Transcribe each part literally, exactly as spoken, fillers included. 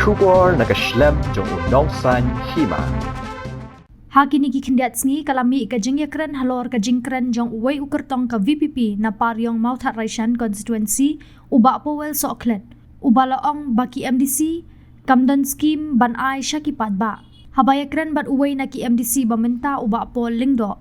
Khubor na ka shlem jong u nongsan hima. Ha kine ki khyndiat sngi ka la mih ka jingïakren halor ka jingkren jong uwei u kyrtong ka V P P na Pariong Mawthadraishan constituency, u Bah Powell Sohkhlet, uba la ong ba ki M D C kam don skim ban ai sha ki paidbah. Haba ïakren bad uwei na ki M D C ba mynta, u Bah Paul Lyngdoh,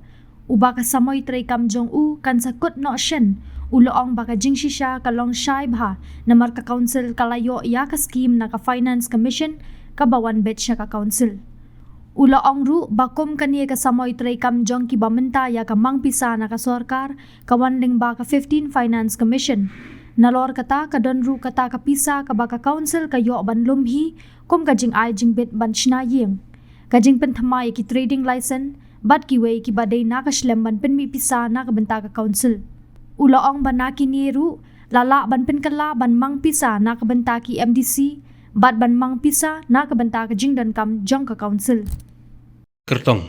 uba ka samoi treikam jong u kan sa kut noh shen, u la ong ba ka jingshisha ka long shai bha namar ka council ka la ïoh ïa ka skim na ka Finance Commission kaba wan beit sha ka council. U la ong ruh ba kum kane ka samoi treikam jong ki ba mynta ïa ka mang pisa na ka sorkar ka wan lyngba ka fifteen Finance Commission. Nalor kata ka don ruh kata ka pisa kaba ka council ka ïoh ban lum hi kum ka jingai jingbit ban shna ïing, ka jingpynthymmai ïa ki trading license bad kiwei kiba dei na ka shlem ban pynmih pisa na ka bynta ka council. U la ong ba na kine ruh la lah ban pynkylla ban mang pisa na ka bynta ki M D C bad ban mang pisa na ka bynta ka jingdonkam jong ka council. Kyrtong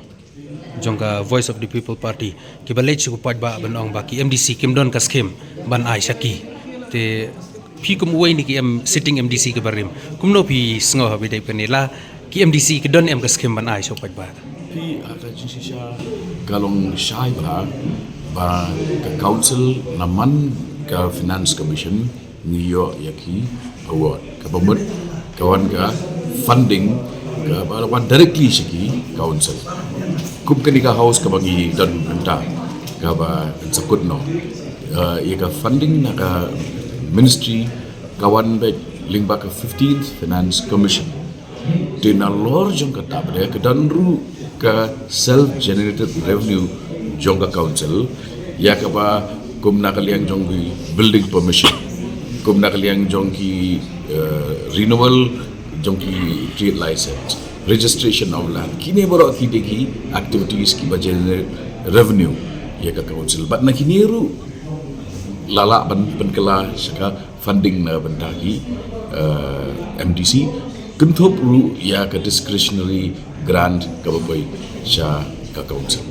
jong ka Voice of the People Party kiba leit sha ki paidbah ban ong ba ki M D C kim don ka skim ban ai sha ki. Te phi kum uwei na ki M, sitting M D C kiba rim, kumno phi sngew haba ïadei bad kane, la ki M D C ki don em ka skim ban ai sha ki paidbah? Phi, ah, ka jingshisha ka long shai bha ba ka council na man ka Finance Commission ngi ïoh ïa ki award. Kaba mut ka wan ka funding kaba wan directly sha ki council. Kum kane ka house kaba ngi don mynta kaba kan sa kut noh, eh, ïa ka funding na ka ministry ka wan beit lyngba ka fifteenth Finance Commission. Te nalor jong kata pat ka don ruh ka self generated revenue jong ka council, ïa kaba kum na ka liang jong ki building permission, kum na ka liang jong ki, eh, renewal jong ki trade license, registration of land. Kine baroh ki dei ki activities kiba generate revenue ïa ka council. Bad na kine ruh la lah ban pynkylla sha ka funding na bynta ki, eh, M D C, kynthup ruh ïa ka discretionary grant kaba poi sha ka council.